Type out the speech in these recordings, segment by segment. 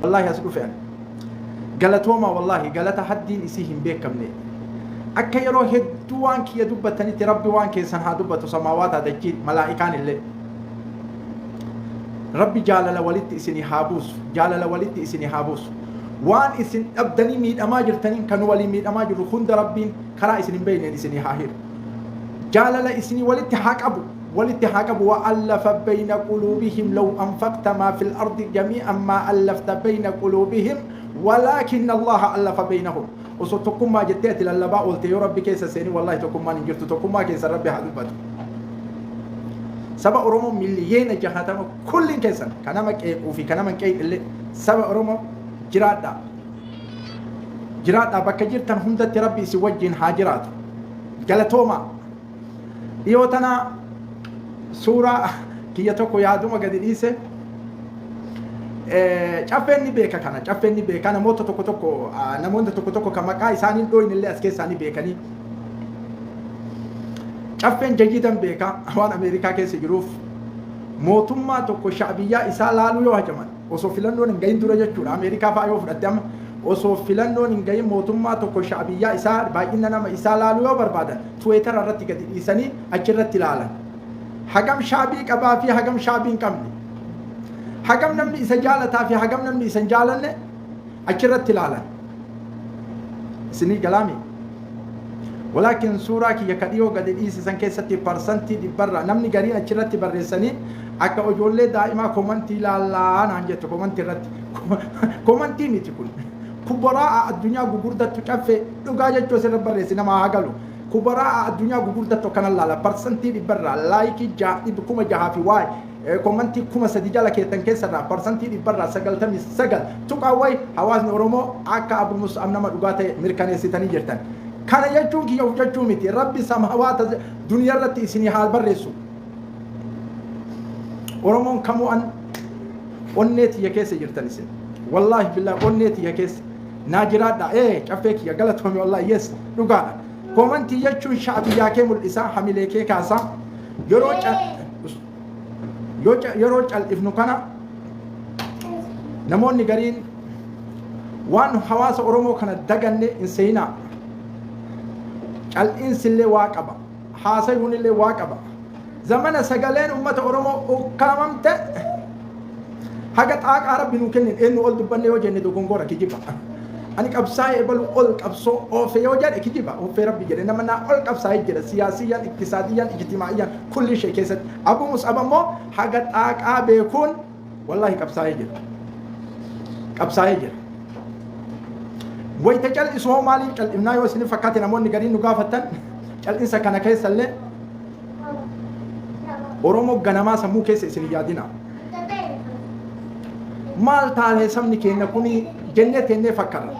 Wallaahi as dhufe ani. Galatoomaa, wallaahi galata haddiin isii hin beekamne. Akka yeroo hedduu waan kiyya dubbattanitti Rabbi waan keessan haa dubbatu, samaawaata dachiin malaa'ikaan illee. Rabbi jaalala walitti isinii haa buusu. Jaalala walitti isinii haa buusu. Waan isin dhabdanii miidhamaa jirtaniin kan waliin miidhamaa jirru hunda Rabbiin karaa isin hin beekneen isinii haa hiru. Jaalala isinii walitti haa qabu. Walitti haa qabu. وألف بين قلوبهم لو أنفقت ما في الأرض جميعا ما ألفت بين قلوبهم ولكن الله ألف بينهم. Osoo tokkummaa jettee ati lallabaa oolte yoo Rabbi keessa seeni, wallahi tokkummaan hin jirtu. Tokkummaa keessa Rabbi haa dubbatu. Saba Oromoo miliyeena 60 kulliin keessan, kan nama qeequu fi kan nama hin qeeqne illee, saba Oromoo jiraadhaa. Jiraadhaa, bakka jirtan hundatti Rabbi isin wajjin haa jiraatu. Galatoomaa. Dhiyoo tana suuraa kiyya tokko yaaduma gadi dhiise. Caffeen ni beeka kana, caffeen ni beeka. Namoota tokko tokko, namoonni tokko tokko kan maqaa isaanii hin dhooyne illee as keessaa ni beekanii. Caffeen jayyidan beeka waan Ameerikaa keessa jiruuf. Mootummaa tokko sha'biyyaa isaa laaluu yoo hajaman, osoo filannoon hin gahin dura jechuudha, Ameerikaa fa'aa yoo fudhatte, amma osoo filannoon hin gahin mootummaa tokko sha'biyyaa isaa, baay'ina nama isaa laaluu yoo barbaadan, Tiweetara irratti gadi dhiisanii achirratti ilaalan. Hagam shaabii qabaa fi hagam shaabii hin qabne. Hagam namni isa jaalataa fi hagam namni isa hin jaalanne achirratti ilaalan. Isinii galaami. Walaakin suuraa kiyya ka dhiyoo gadi dhiisisan keessatti 100% namni gariin achirratti barreessanii akka ijoollee daa'imaa komantii laallaa naan jettu komantii irratti. Komantii miti kun. Kubaraa addunyaa gugurdattu caffee dhugaa jechuu asirra barreessi nama haa galu. Kubaraa addunyaa gugurdattu akkana laala 100% laayikii 6,000 fi waay komantii 3000 jala keettan keessarraa 99% tuqaa wayi hawaasni Oromoo akka Abu Mus'ab nama dhugaa ta'e mirkaneessitanii jirtan. Kana jechuun kiyya of jechuu miti. Rabbi samawaata duniyaa irratti isinii haa barreessu. Oromoon kamuu an onnee tiyya keessa jirtan isin. Wallaahi billaahi onnee tiyya keessa. Naa jiraadha. Ee, caffee kiyya galatoomi, wallaahi, yes, dhugaadha. Komantii jechuun sha'biyyaa kee mul'isa, hamilee kee kaasa. Yeroo cal'ifnu kana namoonni gariin waan hawaasa Oromoo kana daganne hin seenaa. Cal'iinsillee waa qaba. Haasayuunillee waa qaba. Zamana sagaleen uummata Oromoo ukkaamamte haga xaaqaa Rabbi nuu kennin eenyu ol dubbanne yoo jenne dogongora, kijiba. Ani qabsaa'ee ebalu ol qabsoo oofe yoo jedhe kijiba. Ooffee Rabbi jedhe nama naa ol qabsaa'ee jedha siyaasiyyan, iktisaadiyyan, ijtimaa'iyyan kulli ishee keessatti. Abu Mus'ab ammoo haga xaaqaa beekuun wallaahi qabsaa'ee jira. Qabsaa'ee jira. Wayita cal'isu hoo maaliif cal'ifnaa yoo isin fakkaate, namoonni gariin nu gaafattan, cal'insa kana keessallee Oromoo ganamaa sammuu keessa isin yaadina. Maal taatee sabni keenya kuni jennee teennee fakkarra.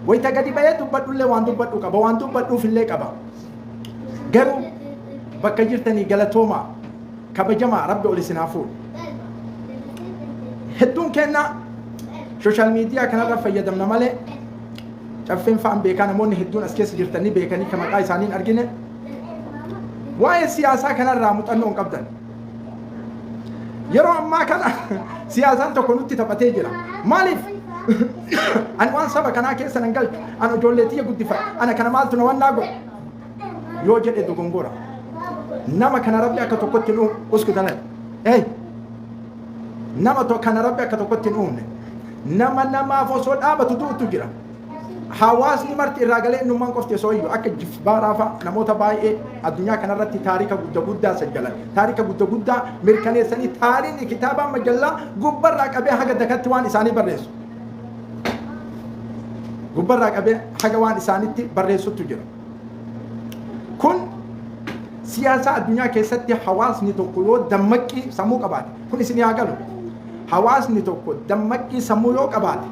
Wayita gadi ba'ee dubbadhullee waan dubbadhu qaba, waan dubbadhuufillee qaba. Garuu bakka jirtanii galatoomaa, kabajamaa, Rabbi ol isin haa fuudhu. Hedduun keenya social media kanarra fayyadamna malee, caffeen fa'aan beekaa, namoonni hedduun as keessa jirtanii beekanii kan maqaa isaanii hin argine waa'ee siyaasaa kanarraa muuxannoo hin qabdan. Yeroo ammaa kana siyaasaan tokko nutti taphatee jira. Maaliif? Ani waan saba kanaa keessa nan galchu. Ani ijoollee tiyya guddifadha. Ana kana maaltu na wannaa godhe? Yoo jedhe dogongora. Nama kana Rabbi akka tokkotti hin uumu. Uskutan. Hey! Nama kana Rabbi akka tokkotti hin uumne. Nama namaaf osoo dhaabatu du'utu jira. Hawaasni marti irraa galee innummaan qofti osoo iyyuu akka jifbaaraa fa'a namoota baay'ee addunyaa kanarratti taarika gudda guddaa sajjalan, taarika gudda guddaa mirkaneessanii, taariikni kitaabaa majallaa gubbarraa qabee haga dakatti waan isaanii barreessu. Gubbarraa qabee haga waan isaanitti barreessutu jira. Kun siyaasa addunyaa keessatti hawaasni tokko yoo dammaqqii sammuu qabaate, kun isin haa galu. Hawaasni tokko dammaqqii sammuu yoo qabaate,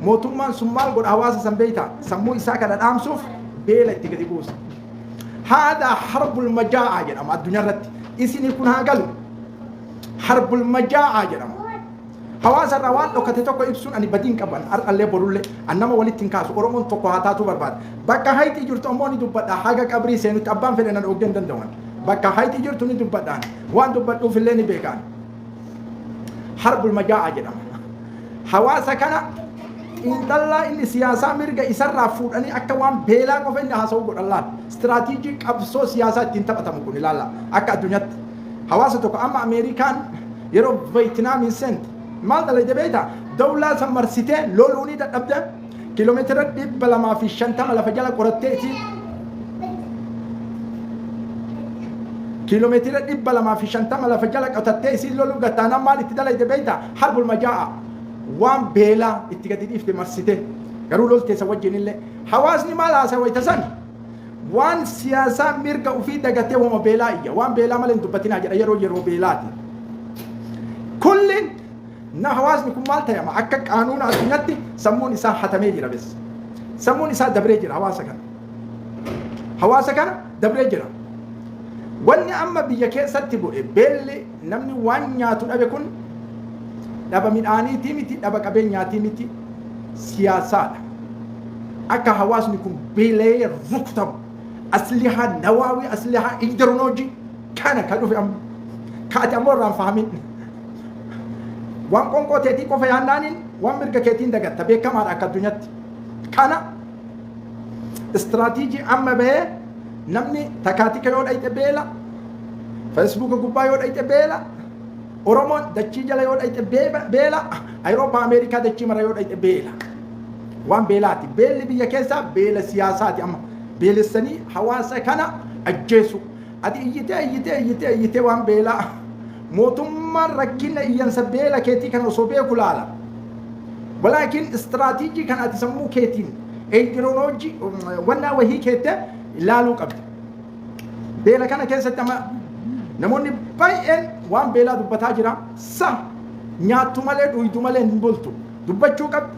mootummaan sun maal godha hawaasa san beektaa? Sammuu isaa kana dhaamsuuf beela itti gadi buusa. هذا حرب المجاعة jedhama addunyaa irratti. Isinii kun haa galu. حرب المجاعة jedhama. Hawaasa irraa waan dhokate tokko ibsuun ani badiin qaban har'allee borullee an nama walitti hin kaasu. Oromoon tokko haa taatu barbaada. Bakka hayti jirtu ammoo ni dubbadha, haga qabrii seenutti abbaan fedhe na dhoogdee hin danda'an. Bakka hayti jirtu ni dubbadhaan, waan dubbadhuuf illee ni beekaan. حرب المجاعة jedhama. Hawaasa kana xiinxallaa inni siyaasaa mirga isarraa fuudhanii akka waan beelaa qofa inni haasa'u godhan laala. Istiraatiijii qabsoo siyaasaa ittiin taphatamu kun ilaalla akka addunyaatti. Hawaasa tokko amma Ameerikaan yeroo Veetinaamiin seente maal dalagde beektaa? Dawlaa san marsitee loluunii dadhabde kiiloomeetira 250 lafa jala qorattee itti kiiloomeetira 250 lafa jala qotattee isiin loluu gattaanaan maal itti dalagde beektaa? Harbul majaa'a waan beelaa itti gadi dhiifte marsite garuu lolteessa wajjin illee hawaasni maal haasawa wayita san waan siyaasaa mirga ofii dagatee wama beelaa iyya waan beelaa malee hin dubbatinaa jedha yeroo yeroo beelaati. Kulli na hawaasni kun maal ta'e amma akka qaanuuna addunyaatti sammuun isaa hatamee jira bes. Sammuun isaa dabree jira hawaasa kana. Hawaasa kana dabree jira. Wanni amma biyya keessatti bu'e beelli namni waan nyaatu dhabe kun dhaba midhaaniitii miti, dhaba qabeenyaatii miti, siyaasaadha. Akka hawaasni kun beela'ee rukutamu aslihaa nawaawii aslihaa ideoloojii kana ka dhufe amma ka ati ammoo irraan fahamin waan qonqoo teetii qofa yaannaaniin waan mirga keetiin dagatta beekamaadha akka addunyaatti. Kana istiraatiijii amma bahee namni takaatika yoo dhayxe beela, feesbuuka gubbaa yoo dhayxe beela, Oromoon dachii jala yoo dhayxe beela, Awurooppaa Ameerikaa dachii mara yoo dhayxe beela. Waan beelaati. Beelli biyya keessaa beela siyaasaati amma. Beelessanii hawaasa kana ajjeesu. Ati iyyitee iyyitee iyyitee iyyitee waan beelaa. Mootummaan rakkina iyyansa beela keetii kana osoo beeku laala. Walaakin istiraatiijii kana ati sammuu keetiin eeyirooloojii wannaa wahii keette ilaaluu qabda. Beela kana keessatti amma namoonni baay'een waan beelaa dubbataa jira. Sa nyaattu malee dhuydu malee hin bultu. Dubbachuu qabda.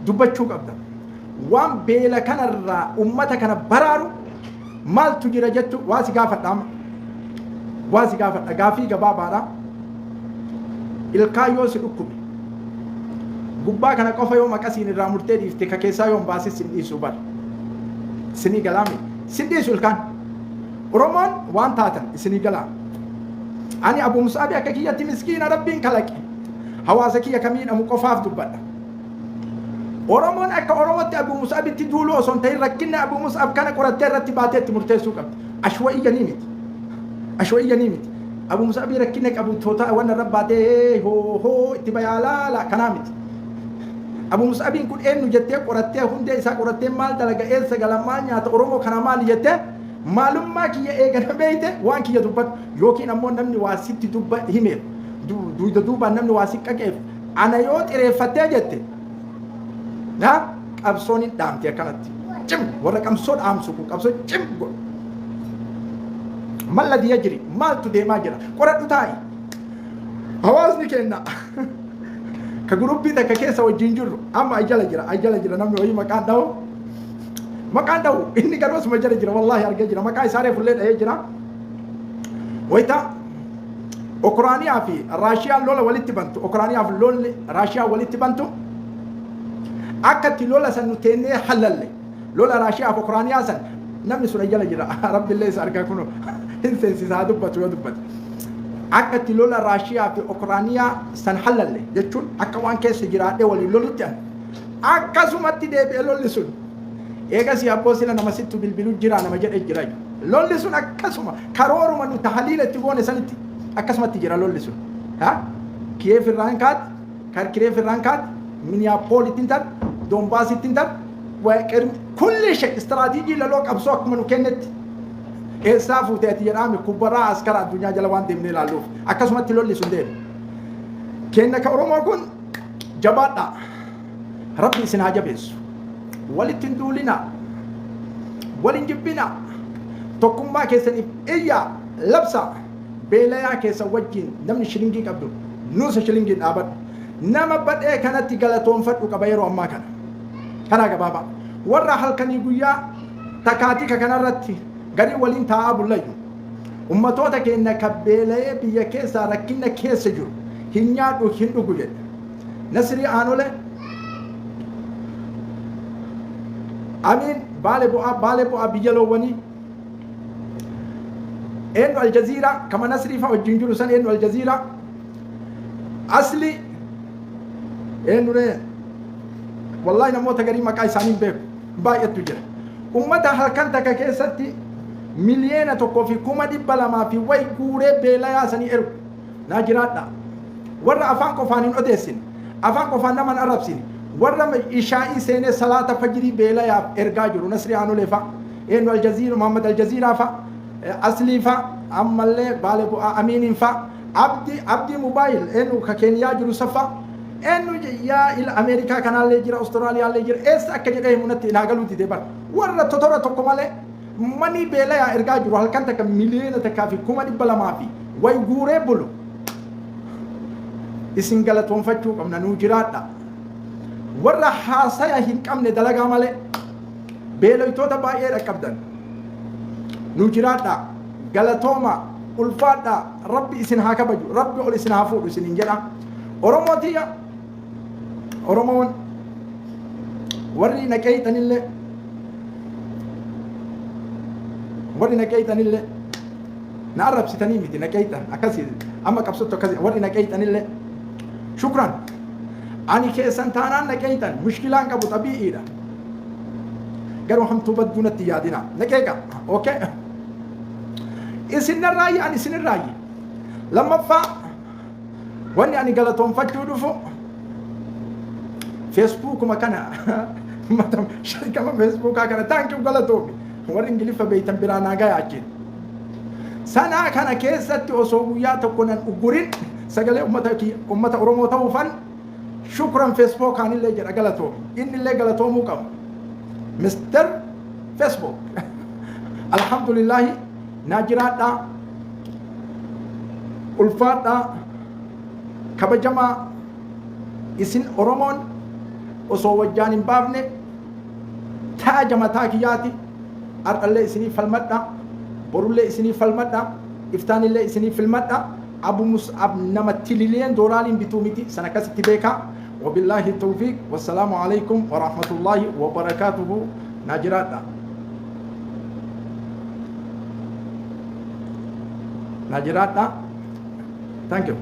Dubbachuu qabda. Waan beela kanarraa ummata kana baraaru maaltu jira jettu waa si gaafadha amma. Waa si gaafadha gaafii gabaabaadha. Ilkaan yoo si dhukkube gubbaa kana qofa yoo maqasiin irraa murtee dhiifte ka keessaa yoo hin baasin sin dhiisu bara. Sinii galaami. Sin dhiisu ilkaan. Oromoon waan taatan isinii galaa. Ani Abu Musaabi akka kiyyatti miskiina Rabbiin kalaqe. Hawaasa kiyya ka miidhamu qofaaf dubbadha. Oromoon akka Oromootti Abu Musaabitti duuluu osoo hin ta'in rakkinna Abu Musaab kana qorattee irratti baatee itti murteessuu qabdi. Ashwa'iyyanii miti. Ashwa'iyyanii miti. Abu Musaabii rakkina qabu toota waan irra baatee hoo hoo itti bayaa laala kanaa miti. Abu Musaabiin kun eenyu jettee qorattee hundee isaa qorattee maal dalaga eessa gala maal nyaata Oromoo kana maali jettee maalummaa kiyya eegana beeyte waan kiyya dubbadhu yookiin ammoo namni waa sitti dubba himeef duyda duubaan namni waa si qaqeef ana yoo xireeffattee jette na qabsoon hin dhaamti akkanatti cim warra qabsoo dhaamsu kun qabsoo cim godhu malla diya jiri maaltu deemaa jira qoradhu taa'i hawaasni keenya ka gurubbii takka keessa wajjin jirru amma ajala jira ajala jira namni wayii maqaan dha'u maqaan dha'u inni garuu asuma jala jira wallaahi argee jira maqaa isaa reefullee dha'ee jira wayita Ukraaniyaa fi Raashiyaan lola walitti bantu Ukraaniyaa fi lolli Raashiyaa walitti bantu akka itti lola san nu teennee halalle lola Raashiyaa fi Ukraaniyaa san namni sun jala jira rabbillee isa argaa kun hin seensisa haa dubbatu yoo dubbate akka itti lola Raashiyaa fi Ukraaniyaa san halalle jechuun akka waan keessa jiraadhee waliin lolutti an akkasumatti deebi'e lolli sun eegasii abboo sila nama sittu bilbilu jira nama jedhe jira lolli sun akkasuma karooruma nu tahaliila itti goone sanitti akkasumatti jira lolli sun ha Kiyeef irraan kaat Karkireef irraan kaat Miniyaapoolitti hin tar Doonbaasitti hin tar kulli shay istiraatiijii laloo qabsoo akkuma nu kennetti eessaa fuute ati jedhaami kubbaraa askara addunyaa jala waan deemnee ilaalluuf akkasumatti lolli sun deeme kenna ka Oromoo kun jabaadhaa Rabbi isin haa jabeessu. Walitti hin duulinaa. Wal hin jibbinaa. Tokkummaa keessaniif iyyaa labsaa. Beelayaa keessan wajjin namni shilingii qabdu nuusa shilingiin dhaabadhu. Nama badhee kanatti galatoonfadhu qaba yeroo ammaa kana. Karaa gabaabaa. Warra halkanii guyyaa takaatika kanarratti garii waliin taa'aa bullayyu. Ummatoota keenya ka beela'ee biyya keessaa rakkinna keessa jiru hin nyaadhu hin dhugu jedhe. Nasrii Aanole Amiin Baale bu'aa Baale bu'aa biyya loowwanii eenyu Aljaziiraa kama Nasrii fa'a wajjin jiru san eenyu Aljaziiraa asli Eenyuree, wallaahi namoota garii maqaa isaanii hin beeku, baay'eetu jira. Ummata halkan takka keessatti 1,200,000 fi wayi guuree beela yaasanii ergu. Naa jiraadha. Warra afaan qofaan hin odeessine, afaan qofaan nama hin arrabsine, warra ishaa'ii seenee salaata fajirii beelayaaf ergaa jiru, Nasri Aanolee fa'a, eenyu, Aljaziira, Muhammad Aljaziiraa fa'a, Aslii fa'a, ammallee Baale Bu'aa Amiiniin fa'a, Abdii Mobaayil, eenyu, ka Keeniyaa jiru safa, eenyu, yaa ila Ameerikaa kanaallee jira, Austraaliyaallee jira, eessa akka jedhee himu natti naa galuu dide bara. Warra totora tokko malee manii beelayaa ergaa jiru, halkan takka 1,200,000 fi wayi guuree bulu. Isin galatoonfachuu qabna, nuu jiraadha. Warra haasaya hin qabne, dalagaa malee beeloytoota baay'ee dhaqqabdan. Nuu jiraadha. Galatooma, ulfaadha, Rabbi isin haa kabaju, Rabbi ol isin haa fuudhu isinin jedha. Oromoo tiyya, Oromoon warri naqeeyxanillee, warri naqeeyxanillee, na arrabsitanii miti, naqeeyxan akkasii amma qabsottu akkasii, warri naqeeyxanillee shukran. Ani keessan taanaan naqeeyxan mushkilaan qabu, xabii'iidha. Garuu hamtuu badduu natti yaadina, naqeeqa, okay, isin narraayyi, ani isinirraayyi. Lammaffaa, wanni ani galatoonfachuu dhufu Feesbuukuma kana, sharikama Feesbuukaa kana. Thank you, galatoomi. Warri Ingiliffa beeytan biraa naa gayaa achiin. Sanaa kana keessatti osoo guyyaa tokko nan uggurin sagalee ummata Oromoo ta'uufan shukran Feesbuukaanillee jedha, galatoomi. Innillee galatoomuu qaba. Mister Facebook. Alhamdulillahi, naa jiraadhaa. Ulfaadhaa, kabajamaa. Isin Oromoon osoo wajjaan hin baafne taaja mataa kiyyaati. Har'allee isinii falmadha, borullee isinii falmadha, iftaanillee isinii filmadha. Abu Mus'ab nama tililiyeen doolaariin bituu miti, san akkasitti beekaa. Wabillaahi tawfiiq, wassalaamu alaikum warahmatullaahi wabarakaatuhu. Naa jiraadha, naa jiraadha. Thank you.